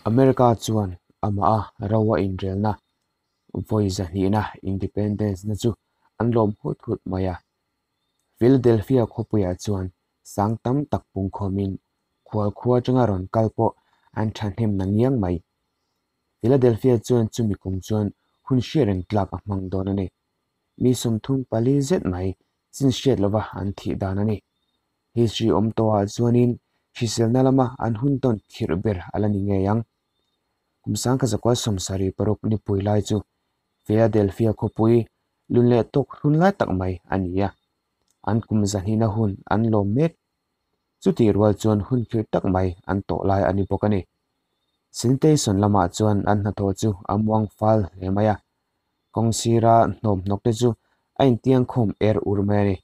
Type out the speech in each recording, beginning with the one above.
America chuan amah a ro a inrelna vawi zahnihna Independence na chu an lawm hut hut mai a. Philadelphia khawpuiah chuan sang tam tak pungkhawmin khual khua atanga rawn kal pawh an thahnem na ngiang mai. Philadelphia chuan chumi kum chuan hun hriat reng tlak a hmang dawn a ni. Mi 34 zet mai chin hriat lova an thih dan a ni. History awm tawhah chuanin hriselna lama an hun tawn khirh ber a la ni ngei ang. Kum 1976 nipui lai chu Philadelphia khawpui lun leh tawk hlun lai tak mai a ni a. An kum zahnihna hun an lawm mek. Chutih rual chuan hun khirh tak mai an tawh lai a ni bawk a ni. Sanitation lamah chuan an hnathawh chu a muang fal hle mai a. Kawng sira hnawmhnawk te chu a intiangkhawm er ur mai a ni.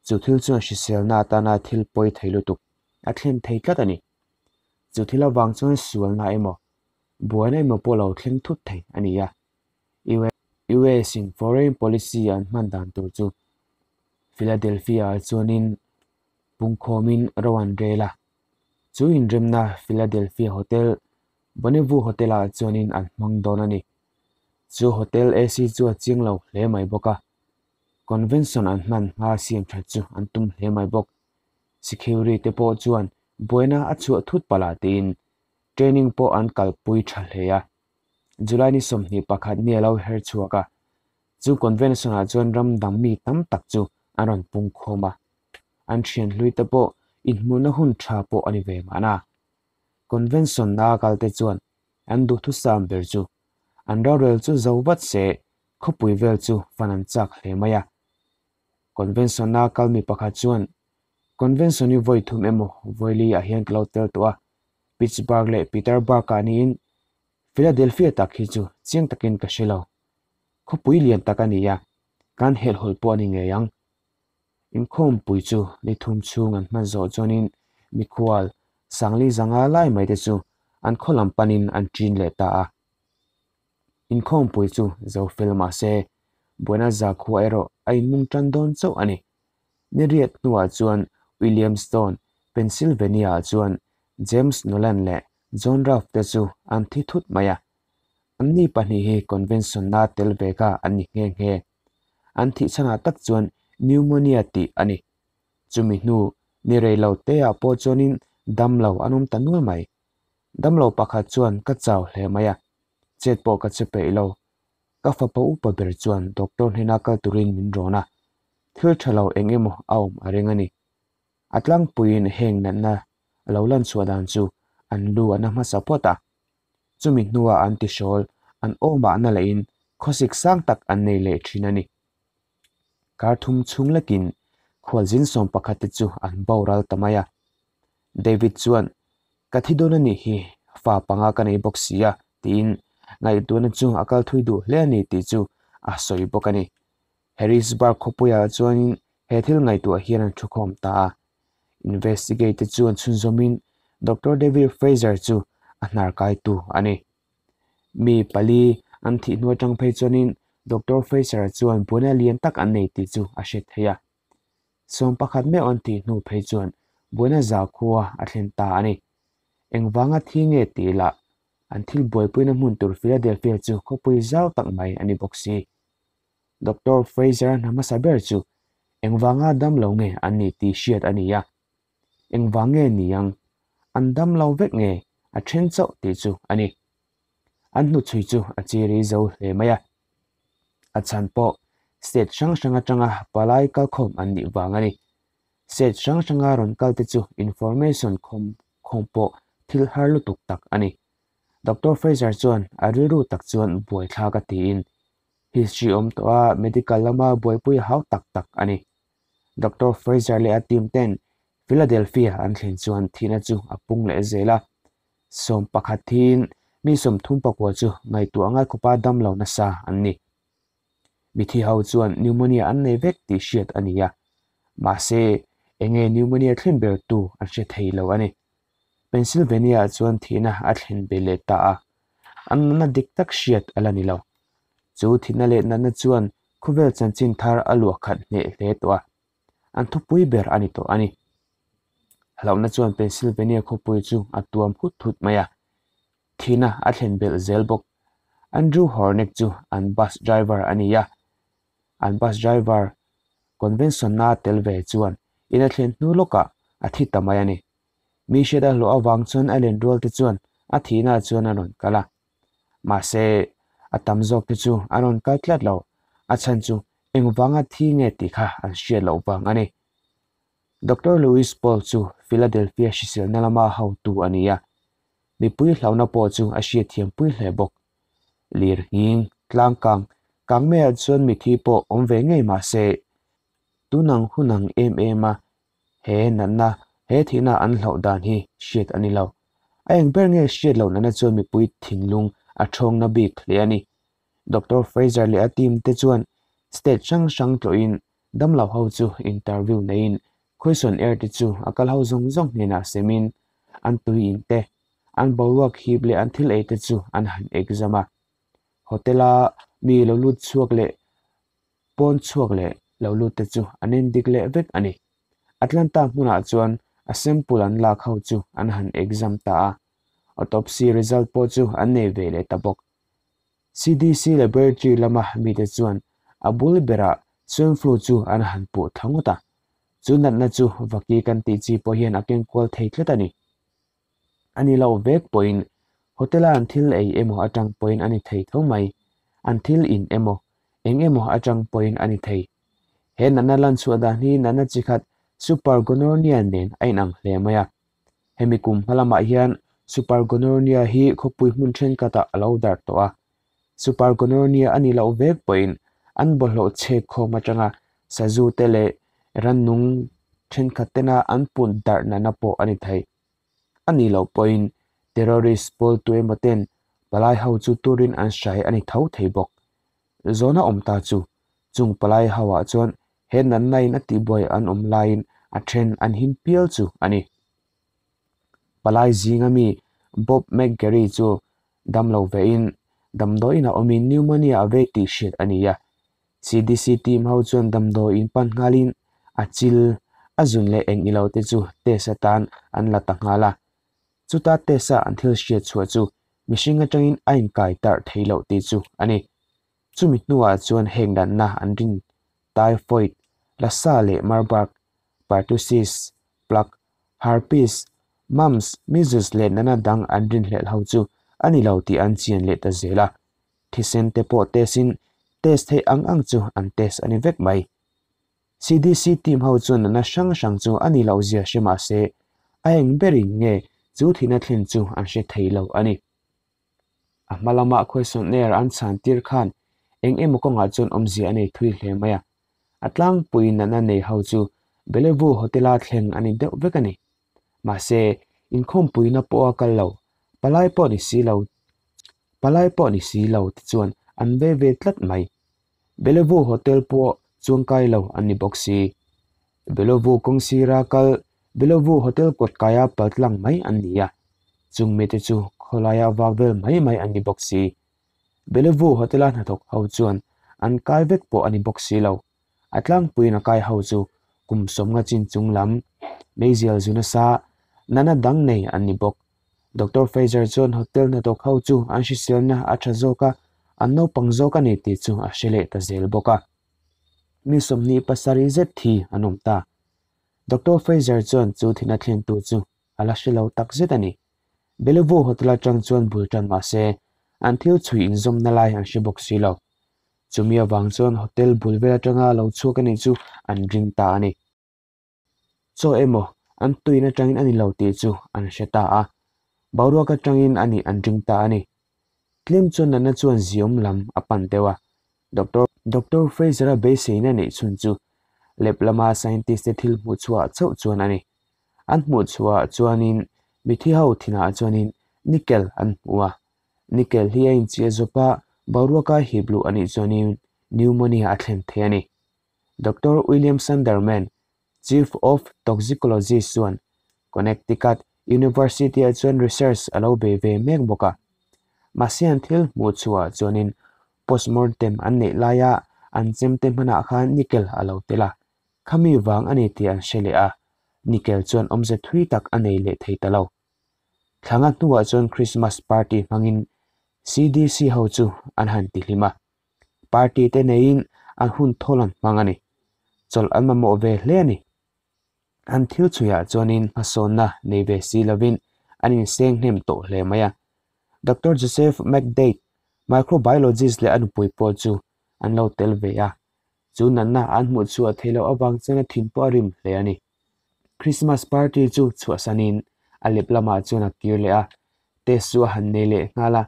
Chu thil chuan hriselna atana thil pawi thei lutuk a thlen thei tlat a ni. Chu thil avang chuan sualna emaw, buaina emaw pawh lo thleng thut thei a ni a. US in foreign policy an hman dan tur chu Philadelphia-ah chuanin pungkhawmin ro an rel a. Chu inremna Philadelphia Hotel, Bonneville Hotel-ah chuanin an hmang dawn a ni. Chu hotel AC chu a chiang lo hle mai bawk a. Convention an hman hma siam that chu an tum hle mai bawk. Security te pawh chuan buaina a chhuah thut palh ah tiin training pawh an kalpui tha hle a. July ni 21 ni a lo her chhuak a, chu convention ah chuan ram dang mi tam tak chu an rawn pung khawm a. An thian hlui te pawh inhmuhna hun tha pawh a ni ve mahna. Convention a kal te chuan an duhthusam ber chu an rorel chu zo vat se khawpui vel chu fan an chak hle mai a. Convention a kal mi pakhat chuan, Convention hi vawi thum emaw vawi li ah hian ka lo tel tawh a, Pittsburgh leh Peterburg ah niin Philadelphia tak hi chu chiang takin ka hre lo. Khawpui lian tak a ni a, kan helhhawlh pawh a ni ngei ang. Inkhawmpui chu ni thum chhung an hman zawh chuanin mikhual Sangli zanga lai mai te chu an khaw lam panin an ṭin leh ta a. Inkhawmpui chu zo fel mah se, buaina zakhua erawh a inmung tan dawn chauh a ni. Ni riat hnuah chuan Williamstown, Pennsylvania-ah chuan James Nolan leh John Ralph te chu an thi thut mai a. Anni pahnih hi convention-a tel ve kha an ni nghe nghe. An thih chhanah tak chuan pneumonia tih a ni. Chumi hnu ni rei lo teah pawh chuanin damlo an awm ta nual mai. Damlo pakhat chuan ka chau hle mai a, chet pawh ka che peih lo. Ka fapa upa ber chuan doctor hnena kal turin min rawn a, thil tha lo eng emaw a awm a ring a ni. A tlangpuiin heng natna a lo lan chhuah dan chu an lu a na hmasa phawt a, chumi hnuah an tihrawl an awmah na lehin khawsik sang tak an nei leh thin a ni. Kar thum chhung lekin khualzin 11 te chu an boral ta mai a. David chuan, Ka thi dawn a nih hi, fa panga ka nei bawk si a, tiin ngaihtuahna chu a kal thui duh hle a ni tih chu a sawi bawk a ni. Harrisburg khawpuiah chuanin he thil ngaihtuah hian an thukhawm ta a. Investigate te chuan chhunzawmin Doctor David Fraser chu a hnar kaitu a ni. Mi pali an thih hnu atang phei chuanin Doctor Fraser chuan buaina lian tak an nei tih chu a hriat theih a. 11 meuh an thih hnu phei chuan buaina zakhua a thlen ta a ni. Engvanga thi nge tih lah an thil buaipuina hmun tur Philadelphia chu khawpui zau tak mai a ni bawk si. Doctor Fraser a hna hmasa ber chu engvanga dam lo nge an ni tih hriat a ni a. Engvang nge ni ang? An dam lo vek nge a then chauh tih chu a ni. An hnuchhui chu a chiri zo hle mai a. A chhan pawh state hrang hrang atanga palai kalkhawm an nih vang a ni. State hrang hranga rawn kal te chu information khawm khawm pawh thil har lutuk tak a ni. Doctor Fraser chuan a rilru tak chuan buaithlak a tiin history awm tawh a medical lama buaipui hau tak tak a ni. Doctor Fraser leh a team ten Philadelphia an thlen chuan thihna chu a pung leh zel a. 11 thiin mi 39 chu ngaihtuah ngai khawpa damlo nasa an ni. Mithi ho chuan pneumonia an nei vek tih hriat a ni a, mahse enge pneumonia thlen ber tu an hre thei lo a ni. Pennsylvania ah chuan thihna a thlen ve leh ta a, an natna dik tak hriat a la ni lo. Chu thihna leh natna chuan khawvel chanchin thar a luah khat hneh hle tawh a, an thupui ber a ni tawh a ni. Hlauhna chuan Pennsylvania khawpui chu a tuam hut hut mai a. Thihna a thlen belh zel bawk. Andrew Hornick chu an bus driver a ni a, an bus driver convention-na tel ve chuan in a thlen hnu lawkah a thi ta mai a ni. Mi hriat a hlawh avang chuan a lenrual te chuan a thihna chuan a rawn kal a. Mahse, a tam zawk te chu an rawn kal tlat lo, a chhan chu engvanga thi nge tih kha an hriat loh vang a ni. Doctor Louis Paul chu Philadelphia hriselna lama hotu a ni a, mipui hlauhna pawh chu a hriatthiam pui hle bawk. Lir nghing, tlang kang, kang maiah chuan mithi pawh awm ve ngei mah se, tunang hunang em em a he natna, he thihna an hlauh dan hi hriat a ni lo. A eng ber nge hriat loh natna chuan mipui thinlung a thawngna bik hle a ni. Doctor Fraser leh a team te chuan state hrang hrang tlawhin damlo ho chu interview neiin Khawisawn air te chu a kal ho zawng zawng hnenah semin an tui in te, an boruak hip leh an thil ei te chu an han exam a. Hotel a mi lo lut chhuak leh pawn chhuak leh lo lut te chu an endik leh vek a ni. Atlanta hmunah chuan a sample an lak ho chu an han exam ta a, autopsy result pawh chu an nei ve leh ta bawk. CDC laboratory lama mite chuan a bul berah swine flu chu an han puh thla ngawt a, chu natna chu vaki kan tih chi pawh hian a keng kual thei tlat a ni. A ni lo vek pawhin hotel-a an thil ei emaw atang pawhin a ni thei tho mai, an thil in emaw, eng emaw atang pawhin a ni thei. He natna lan chhuah dan hi natna chi khat super gonorrhea nen a inang hle mai a. Hemi kum hma lamah hian super gonorrhea hi khawpui hmun thenkhatah a lo darh tawh a. Super gonorrhea a nih loh vek pawhin an bawlhhlawh chhek khawm atanga sazu te leh rannung thenkhat tena an put darh nana pawh a ni thei. A nih loh pawhin terrorist pawl tu emaw ten palai ho chu turin an hrai a ni tho thei bawk. Zawhna awm ta chu chung palai ho ah chuan he natna in a tihbuai an awm laiin a then an him pial chu a ni. Palai zinga mi Bob McGarry chu damlo vein damdawiin a awmin pneumonia a vei tih hriat a ni a. CDC team ho chuan damdawiin pan nghalin a chil, a zun leh eng ilo te chu test atan an la ta nghal a. Chuta test a an thil hriat chhuah chu mihring atangin a inkai tarh thei loh tih chu a ni. Chumi hnuah chuan heng natna an rin typhoid, Lassa leh Marburg, pertussis, plaque, herpes, mumps, measles leh natna dang an rinhlelh ho chu a ni lo tih an chian leh ta zel a. Thisen te pawh test in test theih ang ang chu an test a ni vek mai. CDC team ho chuan natna hrang hrang chu a ni loh zia hre mah se a eng berin nge chu thihna thlen chu an hre thei lo a ni. A hma lama questionnaire an chhan tir khan eng emaw kawngah chuan awmzia a nei thui hle mai a. A tlangpui natna nei ho chu Bellevue Hotel-a thleng a ni deuh vek a ni. Mahse, inkhawmpuina pawha kal lo, palai pawh ni si lo, palai pawh ni si lo te chuan an ve ve tlat mai. Bellevue Hotel pawh chuangkai lo an ni bawk si. Bellevue kawng sira kal Bellevue Hotel kawt kaia paltlang mai an ni a, chung mite chu khawlaia vak vel mai mai an ni bawk si. Bellevue Hotel-a hnathawk ho chuan an kai vek pawh a ni bawk si lo. A tlangpuiin a kai ho chu kum sawmnga chin chung lam, meizial zu nasa, natna dang nei an ni bawk. Doctor Fraser chuan hotel hnathawk ho chu an hriselna a tha zawk a, an naupang zawk a ni tih chu a hre leh ta zel bawk a. Mi 27 zet thi an awm ta. Doctor Fraser chuan chu thihna thlentu chu a la hre lo tak zet a ni. Bellevue Hotel atang chuan bul tan mah se, an thil chhui inzawmna lai an hre bawk si lo. Chumi avang chuan hotel bul vel atanga lo chhuak a nih chu an ring ta a ni. Chaw emaw an tuin atangin a ni lo tih chu an hre ta a, boruak atangin a nih an ring ta a ni. Tlem chuan natna chuan ziawm lam a pan deuh a, Doctor Doctor Fraser-a beiseina neih chhun chu lab lama scientist te thil hmuh chhuah chauh chuan a ni. An hmuh chhuah chuanin mithi ho thinah chuanin nickel an hmu a, nickel hi a inchiah zawp a, boruaka hip luh a nih chuanin pneumonia a thlen thei a ni. Doctor William Sunderman, Chief of Toxicology chuan Connecticut University-ah chuan research a lo bei ve mek bawk a. Mahse an thil hmuh chhuah chuanin postmortem an neih laia an chemte hmanah khan nickel a lo tel a, khami vang a ni tih an hre leh a, nickel chuan awmze thui tak a nei leh thei ta lo. Thlanga hnuah chuan Christmas party hmangin CDC ho chu an han ti hlim a. Party te neiin an hun thawl an hmang a ni. Chawlh an mamawh ve hle a ni. An thil chhuiah chuanin hmasawnna nei ve si lovin an inseng hnem tawh hle mai a. Doctor Joseph McDade, microbiologist leh a nupui pawh chu an lo tel ve a. Chu natna an hmuh chhuah theih loh avang chuan a thin pawh a rim hle a ni. Christmas party chu chhuahsanin a lep lamah chuan a kir leh a, test chu a han nei leh nghal a,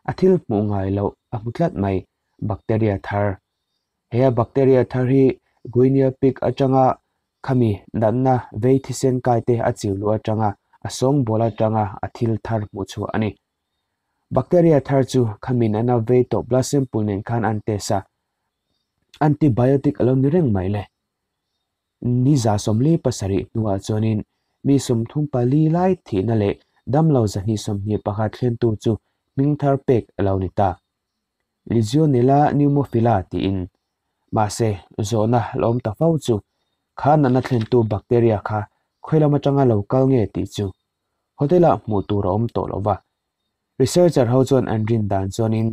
a thil hmuh ngai loh a hmu tlat mai, bacteria thar. He a bacteria thar hi Guinea pig atanga khami natna vei thisen kai te a chiu luh atanga a sawngbawl atanga a thil thar hmuh chhuah a ni. Bacteria thar chu khami natna vei tawh blood sample nen khan an test a, antibiotic a lo ni reng mai le. Ni 47 hnuah chuanin mi 34 lai thihna leh damlo 121 thlentu chu hming thar pek a lo ni ta. Legionella pneumophila tiin. Mahse, zawhna la awm ta fo chu kha natna thlentu bacteria kha khawi lam atanga lo kal nge tih chu hotel-ah hmuh tur a awm tawh lo va. Researcher ho chuan an rin dan chuanin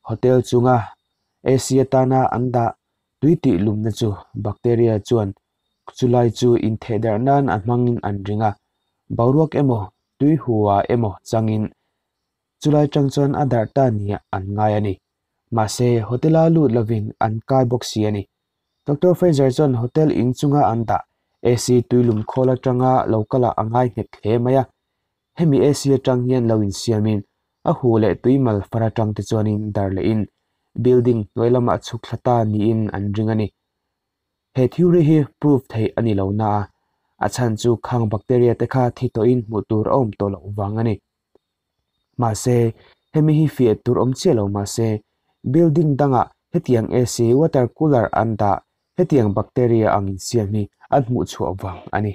hotel chunga AC atana an dah tui tih lumna chu bacteria chuan chulai chu inthehdarh nan a hmangin an ring a, boruak emaw tui hua emaw changin chulai tang chuan a darh ta nia an ngai a ni. Mahse, hotel-a lut lovin an kai bawk si a ni. Doctor Fraser chuan hotel in chunga an dah AC tuilum khawl atanga lo kalah a ngai nghet hle mai a. Hemi AC atang hian lo insiamin a hu leh tui mal far atang te chuanin dar lehin building hnuai lamah chhuk thla ta niin an ring a ni. He theory hi prove theih a ni lo na a, a chhan chu khang bacteria te kha thi tawhin hmuh tur a awm tawh loh vang a ni. Mahse, hemi hi fiah tur awm chiah lo mahse, building dangah hetiang AC water cooler an dah hetiang bacteria ang insiam hi an hmuh chhuah vang a ni.